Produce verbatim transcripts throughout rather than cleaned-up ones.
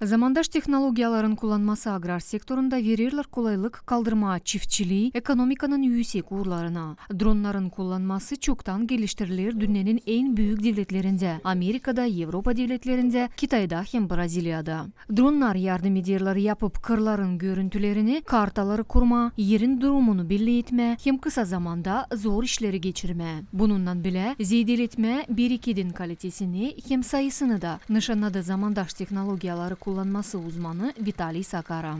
Zamandaş tehnologiyaların kullanması agrar sektorunda verirlär kolaylık kaldırmaa çiftçilii ekonomikanın üüsek uurlarına. Dronnarın kullanması çoktan geliştirilir dünnenin en büük devletlerindä: Amerikada, Evropa devletlerindä, Kitayda hem Braziliyada. Dronnar yardım ederlär yapıp kırların görüntülerini, kartaları kurmaa, erin durumunu belli etmää hem kısa zamanda zor işleri geçirmää. Bununnan bilä zeedeletmää berekedin kalitesini hem sayısını da, nışannadı zamandaş tehnologiyaları kullanması uzmanı Vitaliy Sakara.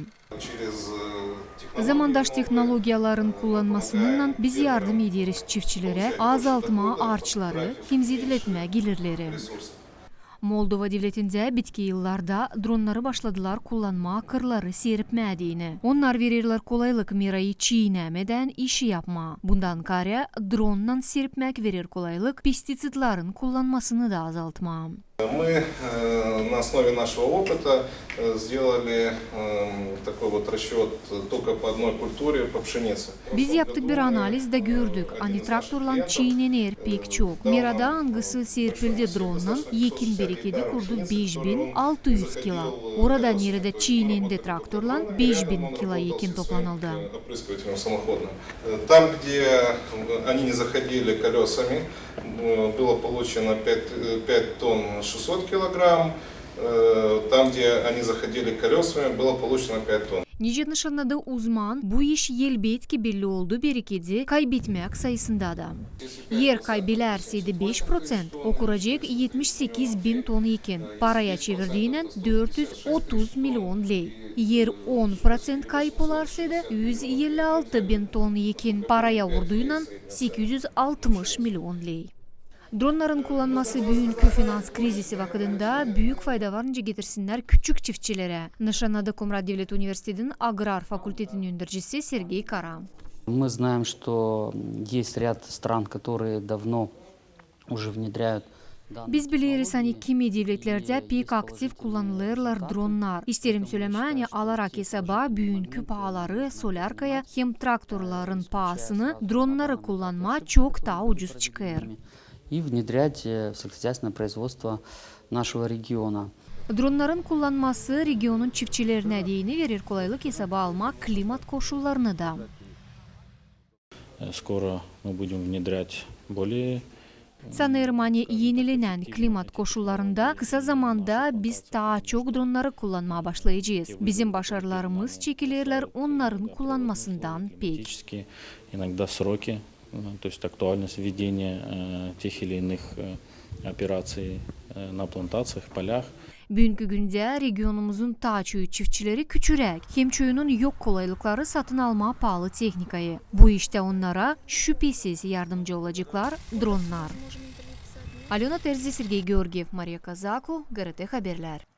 Zamandaş tehnologiyaların kullanmasınnan biz yardım ederiz çiftçilerä azaltmaa arçları hem zeedeletmää gelirleri. Moldova devletindä bitki yıllarda dronnarı başladılar kullanmaa kırları serpmää deyni. Onnar verirlär kolaylık merayı çiinämedän işi yapmaa. Bundan kaarä dronnan serpmäk verir kolaylık pestiţidların kullanmasını da azaltmaa. Мы, э, на основе нашего опыта, э, сделали, эм, такой вот расчёт только по одной культуре, по пшенице. Biz yaptık bir analiz da gördük, ani traktorlan çiinener pek çok. Merada, angısı serpildi dronnan, ekin berekedi kurdu beş bin altı üz kila. Orada, neredä çiinendi traktorlan, beş bin kila ekin toplanıldı. Опрыскивателем самоходным. Э, там, где, э, они не заходили колёсами, э, было получено пять, э, пять тонн шестьсот килограмм. Э, там, где они заходили колёсами, было получено пять тонн. Nicä nışannadı uzman, bu iş elbetki belli oldu berekedi kaybetmäk sayısında da. Eer kaybelärseydi beş proţent, o kuracek etmiş sekiz bin ton ekin, paraya çevirdiynän dört üz otuz milion ley. Eer on proţent kayıp olarsaydı, üz elli altı bin ton ekin, paraya vurduynan sekiz üz altmış milion ley. Dronnarın kullanması büünkü finans krizisi vakıdında büük fayda var nicä getirsinnär küçük çiftçilerä, nışannadı Komrat devlet universitetinin agrar fakultetinin öndercisi Sergey Kara. Мы знаем, что есть ряд стран, которые давно уже внедряют данные технологии. Biz bileriz, ani kimi devletlerdä pek aktiv kullanılêrlar dronnar. İsteerim sölemää, ani alarak esaba büünkü paaları solärkaya hem traktorların paasını, dronnarı kullanmaa çok taa ucuz çıkêr. И внедрять, э, в сельскохозяйственное производство нашего региона. Dronnarın kullanması regionun çiftçilerinä deyni verir kolaylık esaba almaa klimat koşullarını da. Э, скоро мы будем внедрять более Sanêrım, ani enilenän klimat koşullarında kısa zamanda biz taa çok dronnarı kullanmaa başlayacez. Bizim başarılarımız çekilerlär onnarın kullanmasından pek. Иногда сроки, э, то есть актуальность ведения, э, тех или иных, э, операций, э, на плантациях, полях. Büünkü gündä regionumuzun taa çoyu çiftçileri küçüräk, hem çoyunun yok kolaylıkları satın almaa paalı tehnikayı. Bu iştä onnara şüpesiz yardımcı olaceklar dronnar. Alöna Terzi, Sergey Georgiev, Mariya Kazaku, GRT Haberlär.